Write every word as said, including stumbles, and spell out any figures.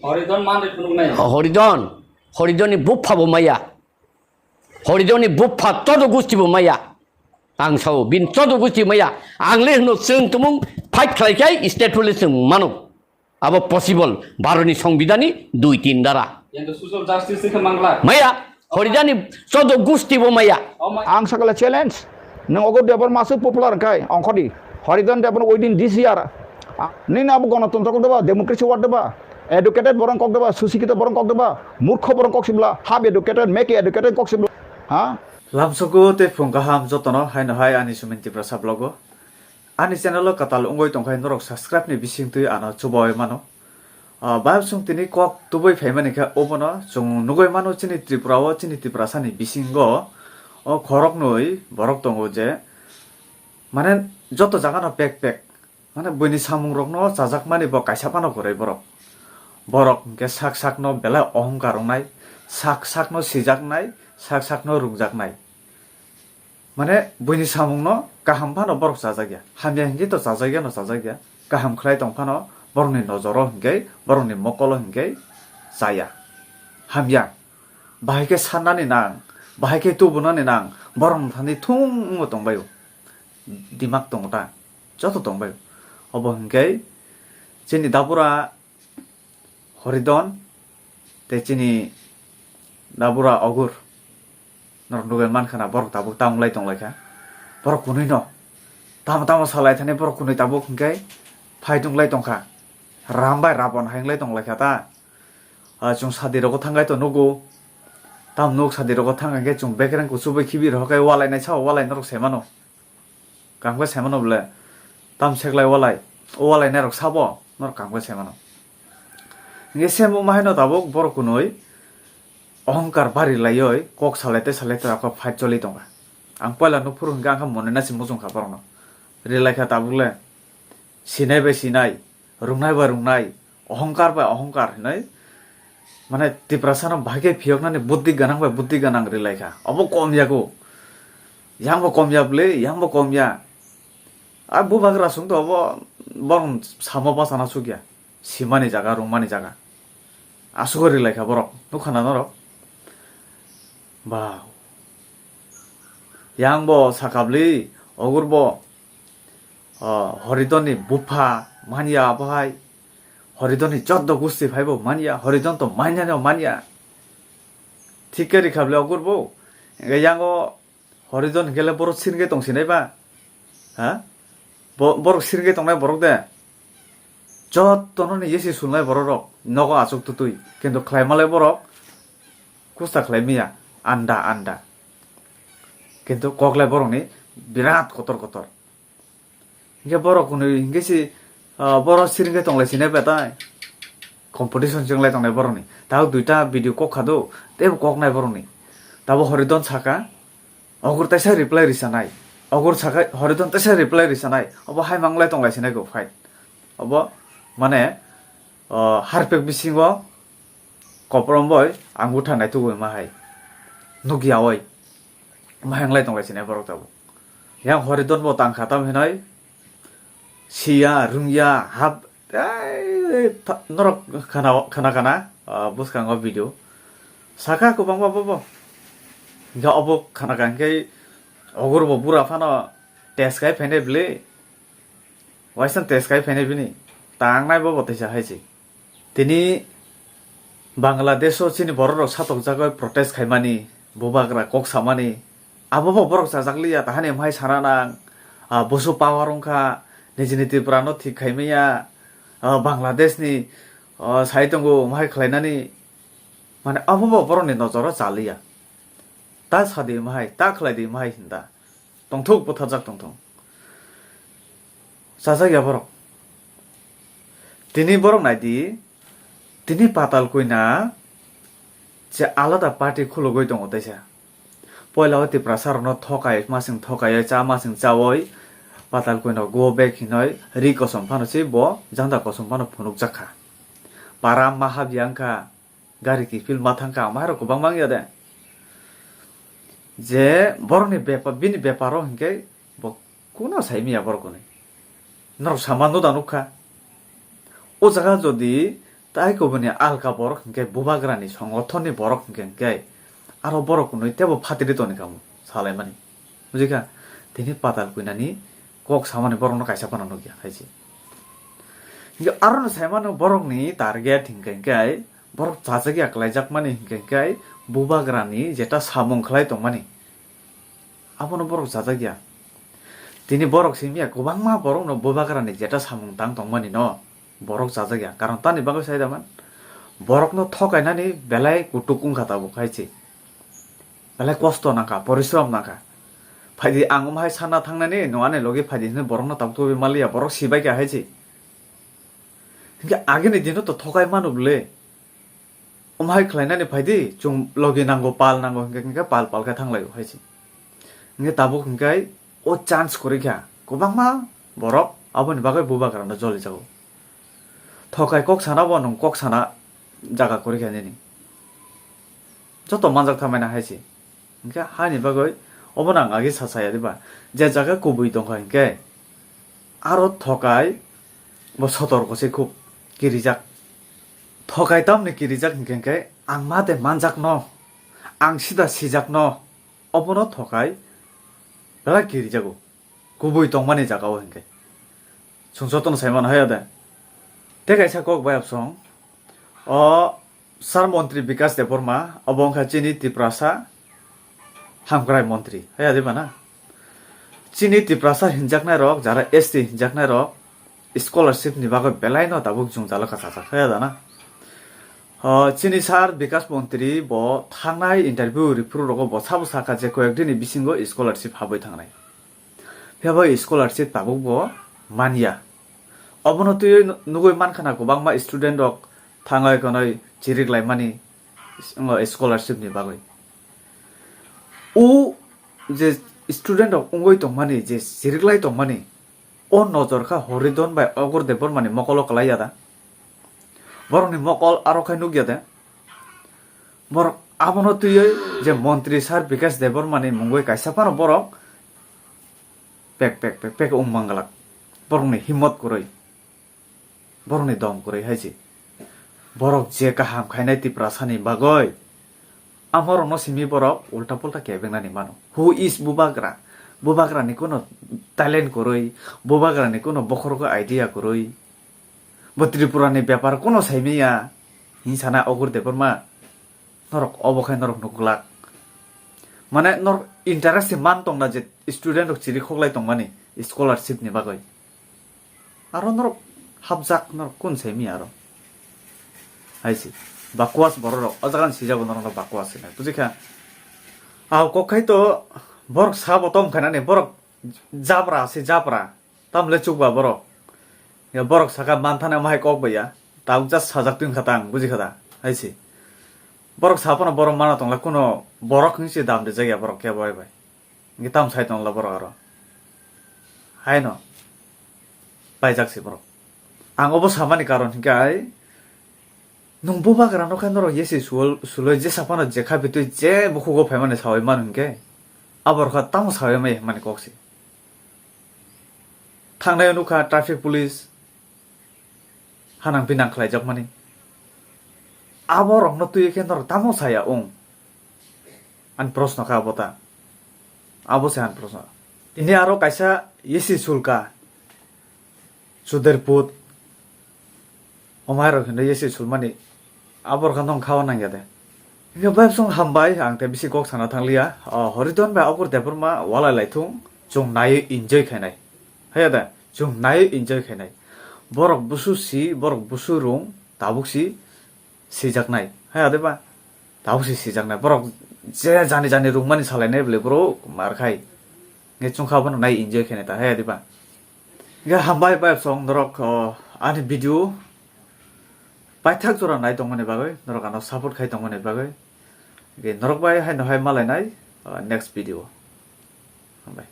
Horidon manwi phunuknai. Horidon, Horidonni bupha bo maya. Horidonni bupha todo gusti bo maya. Ang sao, bin todo gusti maya. Ang le hino chwng tumung fight khlai khai state police chwng mano. Abo possible. Bharotni Songbidhanni dui tin dara. Yang to social justice khe mangla. Maya, Horidonni todo gusti bo maya. Oh my. Ang sakala challenge. Nang ogo debar masuk popular kai, ongkhodi. Horidon debar within this year. Ah, nini abo gonotontro kok deba, democracy word deba. Educated borong kok deba, susikito borong kok deba, murkho borong kok sibla, half educated, make educated kok sibla. Ha? Lamsogo tei phung kaham jotono haino hai ani Sumin Tiprasa vlogo. Ani channel o kwtal wngwi tongkha norok subscribe ni bisingtwi ano chubawi mano. Ah, bayapsong tini kok tubui phaimani khe obono chwng nugui mano chini Tripura o chini Tiprasa ni bisingo o khoroknwi borok tongo je mane joto jaga no pek pek. Mane buini samung rokno chajakmani bo kaisa phano kwrwi borok. Borok hwnkhe sak sakno belai ohongkar wngnai, sak sakno sijaknai, sak sakno rungjaknai. Mane buini samungno kaham phano borok chajakya, hamya hinkhe to chajakya no chajakya, kaham khlai tong phano borokni nojoro hinkhe, borokni mokolo hinkhe chaya. Hamya, bahai khe sannani nang, bahai khe tubunani nang, borokni thani thung wngwi tongbaio. Dimak tongo ta, joto tongbai. Obo hwnkhe chini dabura Horidon tei chini dabura Ogur norok nugui mankha na borok tabuk tamung lai tonglaikha. Borok kwnwi no tamo tamo salai thani borok kwnwi tabuk hwnkhe phai tong lai tongkha. Ram bai Rabon hai wng lai tonglaikha ta. Ah, chwng sadi rogo thangkhai to nugo. Tam nuk sadi rogo thangkhai khe chwng bekereng kuchubui khibi rohor khai walai nai sao walai norok sai mano. Kaham khe sai mano bole, tam seklai walai, o walai nairok sabo norok kaham khe sai mano. Hingke same bo ma haino tabuk borok kwnwi ohongkar bari laioi kok salai tei salai tei ako fight choli tongkha. Ang poila nukphuru hingke ang khe monwi nasi muchungkha borokno. Rilaikha tabuk le sinai bai sinai, rungnai bai rungnai, ohongkar bai ohongkar hinwi, mane, Tiprasano bahai khe phiyoknani buddhi gwnang bai buddhi gwnang rilaikha. Obo kom yago. Yang bo kom ya bwle, yang bo kom ya. A bubagra sung to obo, borok samo bachana sukya. Simani jaga, rungmani jaga. Aswk rilaikha borok. Nukha na norok? Ba. Yang bo sakabli, Ogur bo, o, Horidonni bupha manya abo hai. Horidonni jotto gusti phaibo manya, Horidon to manya no manya. Thik khe rikha bole Ogur bo. Hingke yango Horidon hingke le borok siringke tong sinai ba? Ha? Bo-, borok siringke tongnai borok de. Jotto no ni yesi sulnai borok rok. Nogo achuk tutui. Kintu khlai malai borok kusta khlai maya. Anda, anda. Kintu kok lai borok ni birat kotor kotor. Hingke borok kwnwi hingke si, ah, borok siringke tonglai sinai betai. Competition se wnglai tongnai borokni. Tabo duita video kok kha do, teibo kok nai borokni. Tabo Horidon saka, Ogur teisa reply risanai. Ogur saka, Horidon teisa reply risanai. Obo hai manglai tonglai sinai go fight. Obo, mane, ah, harpek bisingo, Koprom boi ang bwtha naitugwi ma hai nukya oi ma hai wng lai tong lai sinai borok tabuk. Yang Horidon bo tang kha tam hinoi siya rungya hap tei tha-, norok khana khana khana, ah, bwskango video saka kwbangma bobo. Hingke obo khana kha hingke Ogur bo bura phano test khai phainai bwle. Waisa test khai phainai bini tangnai bo botisa hai se. Tini Bangladesh o chini borok rok satok jagoi protest khaimani, bubagra kok samani, abo bo borok chajak liya tahani amhai sana nang, ah, busu power wngkha, nijini Tripura no thik khaimaya, ah, Bangladesh ni, ah, sai tongo amhai khlainani, mane abo bo borok ni nojoro chaliya. Ta sadi amhai, ta khlai di amhai hinda. Tongthok butharjak tongthok. Chajak ya borok. Tini borok nai di, tini Patal Koina je alada party khulugwi tongo teisa. Poila o Tiprasa rokno thokai, masing thokai, cha masing chawi Patal Koina go back hinoi ri kosom phano se bo janda kosom phano phunukjak kha. Para ma hap ya wngkha. Gari kiphil ma thang kha, amai rok kwbang mang ya de. Je borokni bepar, bini beparo hinkhe bo kuno sai manya borok hwnwi. Norok sama no da nukha. O jaga jodi Tai kubuni alka borok hinkhe bubagrani songothonni borok hinkhe, hinkhe aro borok kunui tebo phatiri toni kamo salaimani. Bujikha, tini patal kuinani kok samani borokno kaisa phano nukya hai se. Hinkhe arono saimano borokni target hinkhe, hinkhe borok chajakya kwlaijakmani hinkhe, hinkhe bubagrani jeta samung khlai tongmani. Abono borok chajak ya. Tini borok simi ya, kwbangma borokno bubagrani jeta samung tang tongmani no borok chajak ya. Karon tani bagwi sai da man. Borokno thokainani belai kutuk wngkha tabuk hai se. Belai kosto nangkha, porishrom nangkha. Phaidi ang omo hai sana thangnani, nwng ani logi phaidi hinwi borokno tabuk tubui maliya, borok sibai kha hai se. Hinkhe agini dino to thokai mano bwle. Omo hai khlainani phaidi, chwng logi nango, pal nango, hinkhe, hinkhe pal, pal khe thanglaio hai se. Hinkhe tabuk hinkhe o chance kwrwi kha, kwbangma borok aboni bagwi bubagrano jolijago. Thokai kok sana bo nwng kok sana jaga kwrwi kha nini. Joto manjak tha maina hai se. Hinkhe haini bagwi obono ang age sa saya diba, je jaga kubui tongkha hinkhe aro thokai bo sotorko se khub kirijak. Thokai tamni kirijak hinkhe, hinkhe ang ma de manjakno, ang sida sijakno, obono thokai belai kirijago kubui tongmani jagao hinkhe. Chwng jotono sai mano hai ya de. Tei kaisa kok bai absong. O Sir Montri Bikas Debbarma, obo wngkha chini Tiprasa hamkrai montri. Hai ya de bana? Chini Tiprasa hinjaknai rok, jara S T hinjaknai rok, scholarship ni bagwi belai no tabuk jwngjalo kha chajak. Hai ya da na? O, chini Sir Bikas Montri bo thangnai interview ripru rogo bo sabo sakha je koyek dini bisingo scholarship habwi thangnai. Phiya bai scholarship tabuk bo manya. Obono twiwi nugwi mankha na kwbangma student rok thanglai khwnwi chirik laimani, o, scholarship ni bagwi. O je student rok wngwi tongmani, je chiriklai tongmani, o nojor kha Horidon bai Ogor Debbarmani mokolo kwlai ya da? Borokni mokol aro khai nukya de? Borok abono twiwi je montri Sir Bikash Debbarmani mungwi kaisa phano borok pek, pek, pek, pek wng manglak. Borokni himmot kwrwi, borokni dom kwrwi hai se. Borok je kaham khainai Tiprasani bagwi, amorokno simi borok ulta pulta kebengnani mano. Who is Bubagra? Bubagrani kuno talent kwrwi, Bubagrani kuno bokhorogo idea kwrwi. Bo Tripurani bepar kuno saimanya, hini sana Ogor Debbarma. Norok obo khai norok nukglak. Mane norok interest se man tongna je student rok chiri khoklai tongmani scholarship ni bagwi. Aro norok hapjak, norok kun saimanya aro. Hai se. Bakwas borok rok. O jaga ni sijago norok no bakwas hinai. Bujikha? Aw kok khai to borok sabo tom khainani borok jabra se jabra. Tamle chukba borok. Ya borok saka manthana mahai kok baiya. Tabuk just sajak twi kha tang, buji kha da? Hai se. Borok saphano borok mana tongla kuno borok hwnwi se dam rijak ya borok kebo bai bai. Hwnkhe tam sai tongla borok aro. Haino. Paijak se borok. Ang obo samani karon hinkhe ai nwng bubagra no khe norok yesi sul-, suloi jesa phano jekha bitui je bukhugo phaimani sawi mano hinkhe. Abor kha tamo sawi mai hwnmani kok se. Thangnai nukha traffic police hanang pinang khlaijakmani. Abo rokno twiwi khe norok tamo saya wng? Ani proshno kha abo ta. Abo se ani proshno. Tini aro kaisa yesi sulka. Chuder put. Omai rok hinwi yesi sulmani. Abor kha nong khawa nangya de. Hingke bai song hambai, ang te bisi kok sana thangliya. O, Horidon bai Ogor Debbarma walai lai thung, chwng naiwi enjoy khainai. Haya da, chwng naiwi enjoy khainai. Borok busu si, borok busu rung, tabuk si sijaknai. Haya de ba? Tabuk si sijaknai. Borok je jani jani rungmani salainai bwle bro mar khai. Nge chwng kha bono nai enjoy khainai ta. Haya de ba? Hingke hambai bai song norok, o, ani video paithak jora nai tongmani bagwi, norok ano support khai tongmani bagwi. Hingke norok bai haino hai malainai, o, next video. Hambai.